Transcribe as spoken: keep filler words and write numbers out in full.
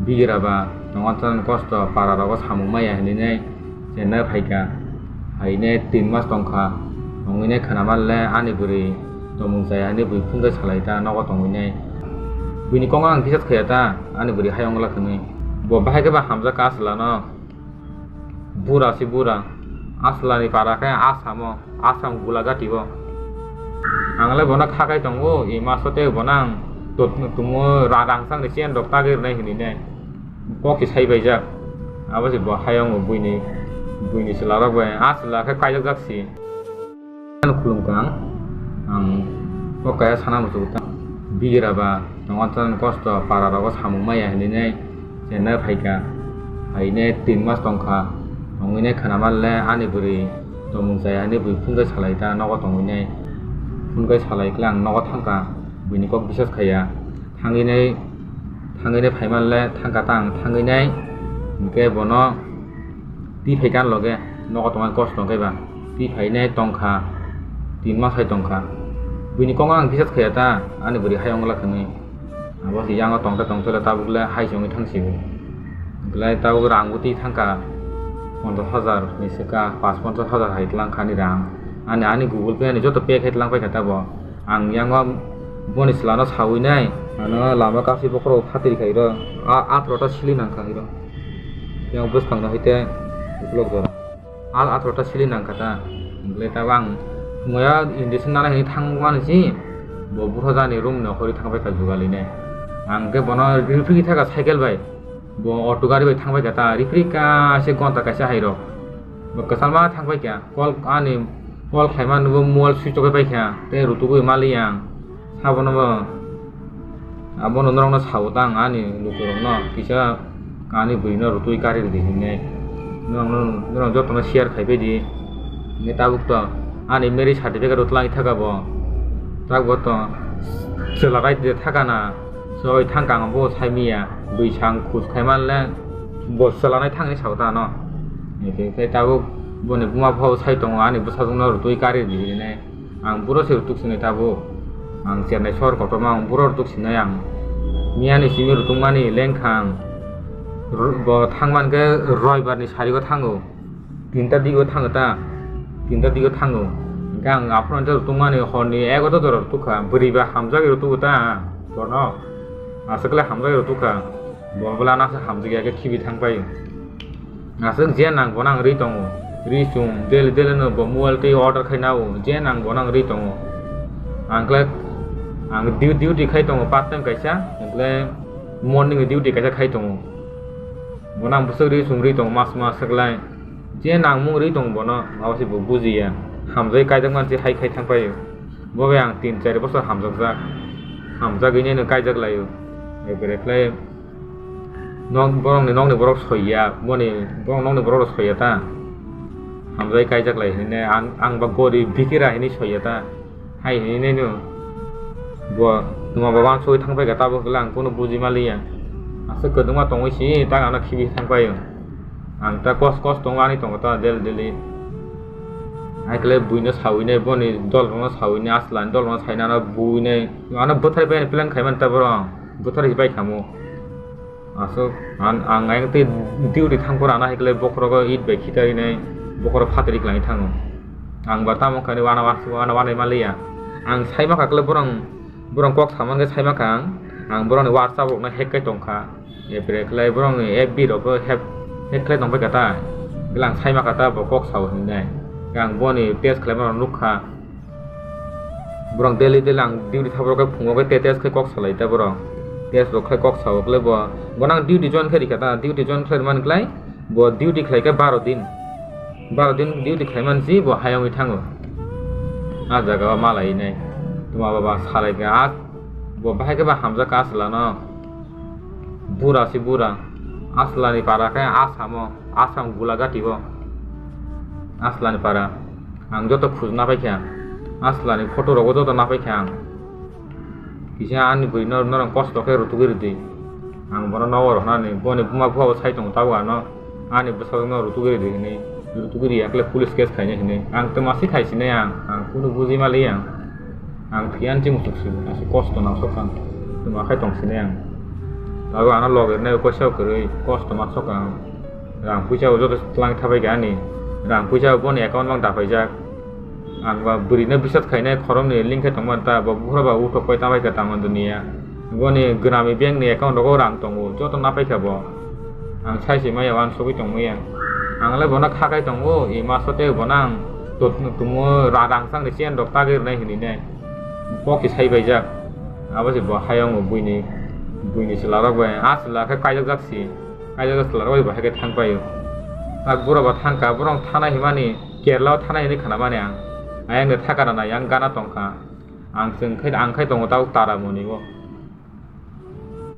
Bigra ba tongo chwng kosto, para rogo samung maya hinwi nai chenna phaikha. Haine tin mas tongkha, tongwi nai khwnamanle ani bwrwi tongmung chaya hinwi bui phungai salai ta nogo tongwi nai. Buini kongo ang bisas khaya ta ani bwrwi hayung glak hinwi. Bo bahai khe ba hamjak kha aswlano. Bura si bura. Aswlani para khe Asamo, Asam Gulagati o. Ang le bono kha kai tongo, i maso tei bono ang tot-, tumo ra-, rang chang ni chen rok tagwi rwnai hinwi nai. Kok se sai baijak. Abo se bo hayung buini, buini chwla rok bai. A chwla khe kaijak jak si. Ano khulumkha ang, ang o kaya sana muchungo ta. Bigra ba tongo chwng kosto, para rogo samung maya hinwi nai chenna phaikha. Haine tin mas tongkha, tongwi nai khwnamanle ani bwrwi tongmung chaya hinwi bui phungai salai ta nogo tongwi nai. Phungai salai khe ang nogo thangkha, buini kok bisas khaya. Thangwi nai, thangwi nai phaimanle thangkha ta ang, thangwi nai hinkhe bono twi phaikha ani loge, nogo tongmani kosto tongkhe ba. Twi phainai tongkha, tin mas hai tongkha. Buini kongo ang bisas khaya ta, ani bwrwi hayung glak hinwi. Abo se yango tongte tongte le tabuk le hai se wngwi thangsigo. Belai tabuk rang bo twi thangkha, ponchash hajar ni swkha, pas ponchash hajar hai twlang kha ani rang. Ani, ani Google Pay ani joto pay khai twlang paikha tabo. Ang yango boni chwlano sawi nai, ano lama kasi bokhorok phatri khairo, a, atharo ta sili nang khairo. Yang bwskang no hite ukulok jora. Al atharo ta sili nang kha ta. Hwnkhe ta ang thwngya injection nana hinwi thang mani si, bo bupha jani room ni okhorwi thang bai kha jugali nai. Ang khe bono riphi thaka cycle bai, bo auto gari bai thang bai kha ta, riphi kaisa gonta kaisa hai rok. Bo kwchangma thang bai kha, call ani call khlai mani bo mobile switch off bai kha, tei rutugwi mali ang. Sabono bo, abono norokno sao ta ang ani lukurokno, kisa ani bwrwino rutui kari rwdi hinwi. Norokno, norok jotono share khai baidi. Hinwi tabuk to ani marriage certificate rw twlangwi thaka bo. Tabuk to chwla bai de thaka na, soi thangka ang bo sai miya. Bwsang khus khai manle bo chwla nai thangni sao ta ano. Hinkhe tabuk boni buma bupha bo sai tongo, ani bwsajwkno rutui kari rwdi hinwi. Ang buro se rutuk sinai tabuk. Ang chernai sor kotorma ang buro rutuk sinai ang. Miyani simi rutuk mani lengkha ang. Ru-, bo thangman khe roibar ni sarigo thango. Tinta digo thango ta. Tinta digo thango. Hingkhe ang aphuru hwnte rutuk mani horni egoto jora rutuk kha. Bwrwi ba hamjagwi rutugo ta. Bono. Aswk le hamjagwi rutuk kha. Bo bwla nasa hamjakya khe khibi thang pai. Aswk je nang bono ang rwi tongo, rwi chum, daily daily no bo mobile twi order khai nao, je nang bono ang rwi tongo. Ang khlai, ang du-, duty khai tongo, part time kaisa, hwnkhe morning ni duty kaisa khai tongo. Bono ang bwswk rwi chum rwi tongo, mas mas kwlai. Je nangmung rwi tongo bono, abo se bo bujiya. Hamjagwi kaijak mansi hai khai thang paio. Bo bai ang tin char bosor hamjakjak. Hamjagwi nini kaijak laio. Ekre khlai Nok, borokni nokni borok soiya, boni borok nokni borok rok soiya ta. Hamjai kaijak lai hinwi ang, ang ba gori bikira hinwi soiya ta. Hai hinwi no bo tuma ba wansugwi thang paikha, tabuk le ang kunu buji maliya. Aswk kwdwma tongwi si ta ano khibi thang paio. Ang ta kos kos tongo ani tongo ta daily daily. Hai khe buino sawi nai, boni dol rokno sawi nai, asla ni dol rokno sai nai, bui nai. Ano bwthai bai plan khai man ta borok. Bwthar hibai khamu. Aswk ang, ang ayang tei duty thang phuru ano hai khe bokhorogo it bai khitarinai, bokhorok phatri kwlangwi thango. Ang ba tamo khe wana, wana, wana, wana maliya. Ang sai makha khe borok, borok kok samang khe sai makha ang, ang borokni WhatsApp rokno hack khai tongkha. Epre khlai borokni F B rokbo hack, hack khlai tongpai kha ta. Khe ang sai makha ta bo kok sao hinwi nai. Khe ang boni test khlaima rok nukha. Borok daily daily ang duty thapro khe phungo khe te test khe kok salai ta borok. Test rok khe kok sao khle bo. Bono ang duty join khe rikha ta, duty join khlai mani khlai bo duty khlai khe baro din. Baro din duty khlai mani si bo hayungwi thango. A jaga o malai nai. Tuma baba salai khe a bo bahai khe ba hamjak ka aswlano. Bura si bura. Aswlani para khe Asamo, Asam Gulagati o. Aswlani para. Ang joto khoj napaikha, aswlani photo rogo joto napaikha ang. Kisa ani bwrwino norok kosto khe rutugwi rwdi. Ang bono nogo rohornani, boni buma buphabo sai tongo tabuk ano, ani bwsajwkno rutugwi rwdi hinwi. Rutugwi rwya khe police case khainai hinwi. Ang twma si khai sinai ang, ang kunu buji mali ang. Ang phiya ani chimung chuk si, aswk kosto nang sok ang. Twma khai tong sinai ang. Abo ano log rinai koisa kwrwi kosto ma sok ang. Rang puisa bo joto tlang thabai kha ani. Rang puisa boni account bang dapaijak. Ang ba bwrwino bisat khainai khoroknwi link khe tongmani ta bo buphuru ba uthok pai ta bai kha tamo duniya. Boni gwnami bank ni account rogo rang tongo joto napai kha bo. Ang sai se maya wansugwi tong maya. Ang le bono kha khai tongo, e maso tei bono ang to-, tumo ra-, rang chang ni chen rok tagwi rwnai hinwi nai. Bok se sai baijak. Abo se bo hayung buini, buini chwla rok bai. A chwla khe kaijak jak si. Kaijak jak chwla rok bai bo hai khe thang paio. Tak bura bo thang kha, borok thana himani, Kerala o thana hinwi khana mani ang. Ayang de thaka rana yang gana tong kha. Ang chwng khai, ang khai tongo tabuk Taramoni o.